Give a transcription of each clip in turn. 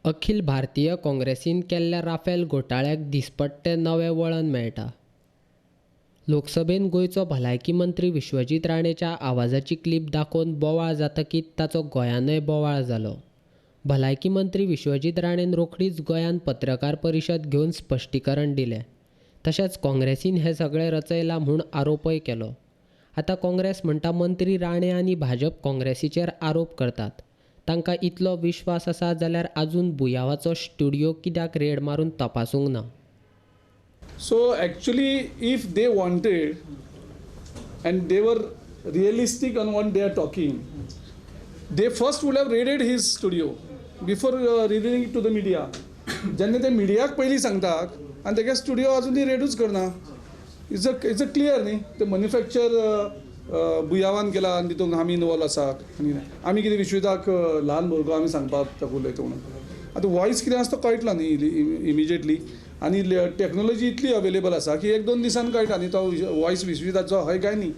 अखिल भारतीय काँग्रेसीन केल्ल्या राफेल घोटाळ्याक दिसपट्टें नवें वळण मेळटा. लोकसभेन गोंयचो भलायकी मंत्री विश्वजीत राणेच्या आवाजाची क्लिप दाखोवन बोवाळ जातकीच ताचो गोंयांतय बोवाळ जालो. भलायकी मंत्री विश्वजीत राणेन रोखडीच गोंयांत पत्रकार परिशद घेवन स्पश्टीकरण दिलें. तशेंच काँग्रेसीन हें सगळें रचयलां म्हूण आरोपय केलो. आतां काँग्रेस म्हणटा मंत्री राणे आनी भाजप काँग्रेसीचेर आरोप करतात. तांकां इतलो विश्वास आसा जाल्यार आजून बुयांवाचो स्टुडियो कित्याक रेड मारून तपासूंक ना? So actually if they wanted and they were realistic on what they are talking, they first would have raided his studio before revealing it to the media. जेन्ना ते मिडियाक पयलीं सांगतात आनी तेगे स्टुडियो अजुनूय रेडूच करना, it's a clear न्ही. ते मॅन्युफॅक्चर बुयांवान केला आनी तितूंत आमी इनवॉल्व आसा. आनी आमी कितें विश्वजिताक ल्हान भुरगो आमी सांगपाक ताका उलयता म्हणून. आतां वॉयस कितें आसा तो कळटलो न्ही इमिजिएटली. आनी टॅक्नोलॉजी इतली अवेलेबल आसा की एक दोन दिसान कळटा न्ही तो वॉयस विश्वजिताचो हय काय न्ही.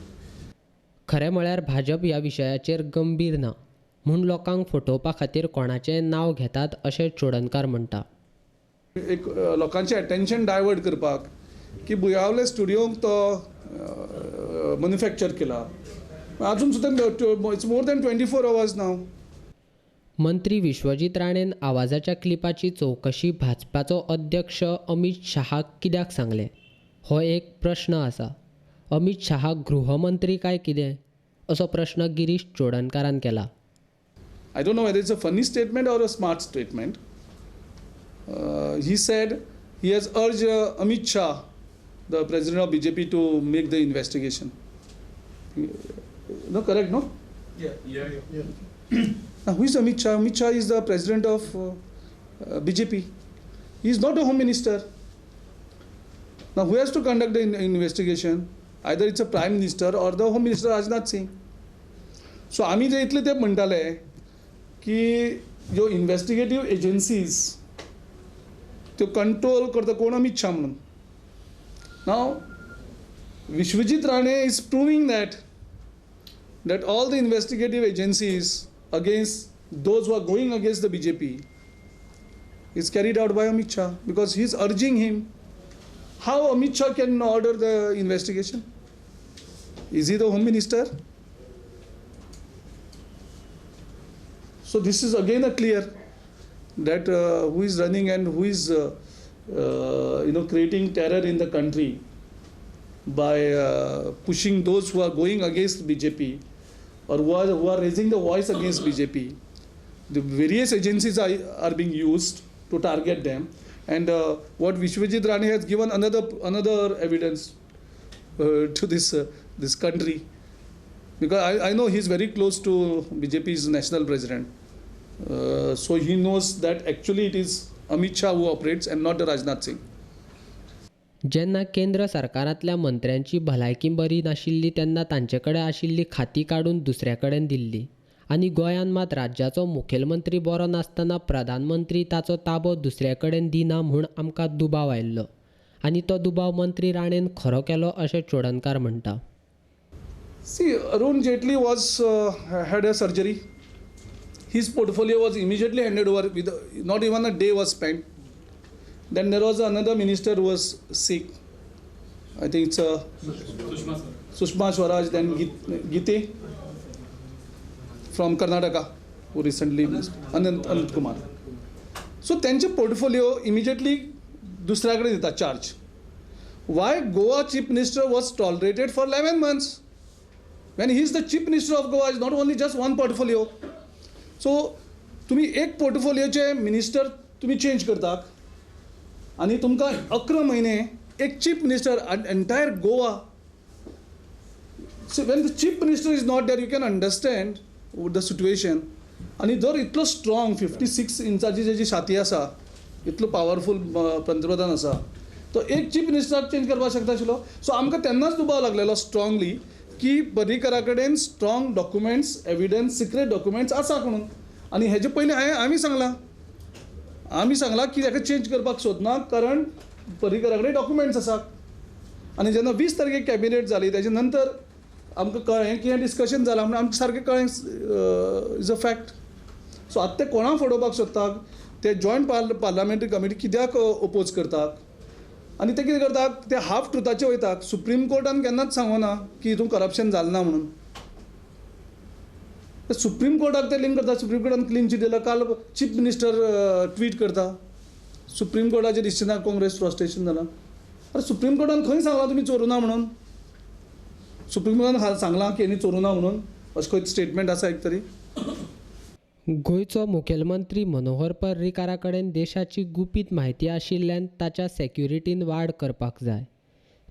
खरें म्हळ्यार भाजप ह्या विशयाचेर गंभीर ना म्हूण लोकांक फटोवपा खातीर कोणाचें नांव घेतात अशें चोडणकार म्हणटा. एक लोकांचें अटेन्शन डायवर्ट करपाक की बुयांवले स्टुडियोंक तो मॅन्युफॅक्चर केला. अजून सुद्दां it's more than 24 hours now. मंत्री विश्वजीत राणेन आवाजाच्या क्लिपाची चवकशी भाजपाचो अध्यक्ष अमित शहाक कित्याक सांगलें हो एक प्रश्न आसा. अमित शहा गृहमंत्री काय कितें असो प्रश्न गिरीश चोडणकारान केला. I don't know whether it's a funny statement or a smart statement. He said he has urged Amit Shah, the president of BJP, to make the investigation. No, correct, no? Yeah, yeah, yeah. Now, who is Amit Shah? Amit Shah is the president of BJP. He is not a home minister. Now, who has to conduct the investigation? Either it's a prime minister or the home minister Rajnath Singh. So, आमी जे इतले ते म्हणटाले की ह्यो इन्वेस्टिगेटीव agencies त्यो control करता कोण? अमित शाह म्हणून. Now Vishwajit Rane is proving that that all the investigative agencies against those who are going against the BJP is carried out by Amit Shah, because he is urging him. How Amit Shah can order the investigation? Is he the home minister? So this is again a clear that who is running and who is creating terror in the country by pushing those who are going against BJP or who are raising the voice against BJP. The various agencies are being used to target them. And what Vishwajit Rane has given another evidence to this country, because I know he is very close to BJP's national president. So he knows that actually it is Amit Shah who operates and not the Rajnath Singh. जेन्ना केंद्र सरकारांतल्या मंत्र्यांची भलायकी बरी नाशिल्ली तेन्ना तांचे कडेन आशिल्ली खाती काडून दुसऱ्या कडेन दिल्ली आनी गोंयांत मात राज्याचो मुखेलमंत्री बरो नासतना प्रधानमंत्री ताचो ताबो दुसऱ्या कडेन दिना म्हूण आमकां दुबाव आयिल्लो आनी तो दुबाव मंत्री राणेन खरो केलो अशें चोडणकार म्हणटा. See, Arun Jaitley was had a surgery. His portfolio was immediately handed over, with not even a day was spent. Then there was another minister who was sick. I think it's Sushma Swaraj, then Gite from Karnataka, who recently Anant Kumar. So त्यांचे portfolio immediately दुसऱ्याकडे दिता charge. Why Goa chief minister was tolerated for 11 months? When he is the chief minister of Goa, is not only just one portfolio. So तुम्ही एक पोर्टफोलियोचे minister तुम्ही change करतात आनी तुमकां 11 म्हयने एक chief minister entire Goa. So when the chief minister is not there, you can understand the situation. आनी जर इतलो स्ट्रॉंग 56 इंचाची जेजी छाती आसा, इतलो पावरफूल पंतप्रधान आसा, तो एक चीफ मिनिस्टराक चेंज करपाक शकता आशिल्लो. सो आमकां तेन्नाच दुबाव लागलेलो स्ट्रॉंगली की पर्रीकरा कडेन strong documents, evidence, secret documents आसा म्हणून. आनी हेजे पयलीं हांवें आमी सांगलां की ताका चेंज करपाक सोदना कारण पर्रीकरा कडेन डॉक्युमेंट्स आसा. आनी जेन्ना 20 तारखेक कॅबिनेट जाली तेजे नंतर आमकां कळ्ळें की हें डिस्कशन जालां म्हणून आमकां सारकें कळ्ळें is a fact. सो आतां ते कोणाक फटोवपाक सोदता? ते जॉयंट पार्लामेंटरी कमिटी कित्याक ओपोज करतात आनी ते कितें करतात, ते हाफ ट्रुथाचे वयतात. सुप्रीम कोर्टान केन्नाच सांगना की हितून करप्शन जालें ना म्हणून. सुप्रीम कोर्टाक ते लिंक करता. सुप्रीम कोर्टान क्लीन चीट दिला. काल चीफ मिनिस्टर ट्वीट करता सुप्रीम कोर्टाच्या डिसिजनाक काँग्रेस फ्रस्ट्रेशन जालां. अरे सुप्रीम कोर्टान खंय सांगलां तुमी चोरुना म्हणून? सुप्रीम कोर्टान सांगलां की हेणी चोरुना म्हणून, अशें खंय स्टेटमेंट आसा एक तरी? गोंयचो मुखेलमंत्री मनोहर पर्रीकारा कडेन देशाची गुपीत म्हायती आशिल्ल्यान ताच्या सेक्युरिटीन वाड करपाक जाय.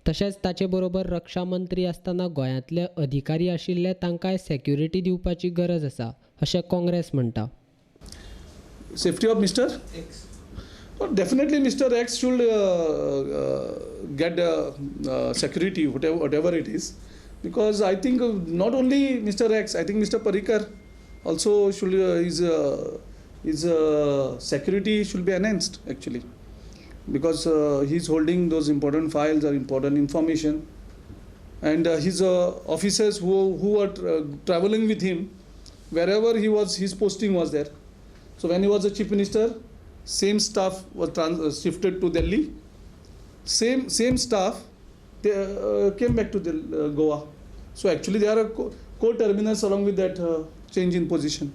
तशेंच ताचे बरोबर रक्षा मंत्री आसतना गोंयांतले अधिकारी आशिल्ले तांकांय सेक्युरिटी दिवपाची गरज आसा अशें काँग्रेस म्हणटा. Safety of Mister X. Definitely Mister X should get security, whatever it is, because I think not only Mister X, I think Mister Parrikar also should his security should be enhanced actually, because he is holding those important files or important information, and his officers who were traveling with him wherever he was, his posting was there. So when he was a chief minister, same staff was shifted to Delhi. Same staff, they came back to the Goa. So actually they are a co-terminus along with that change in position.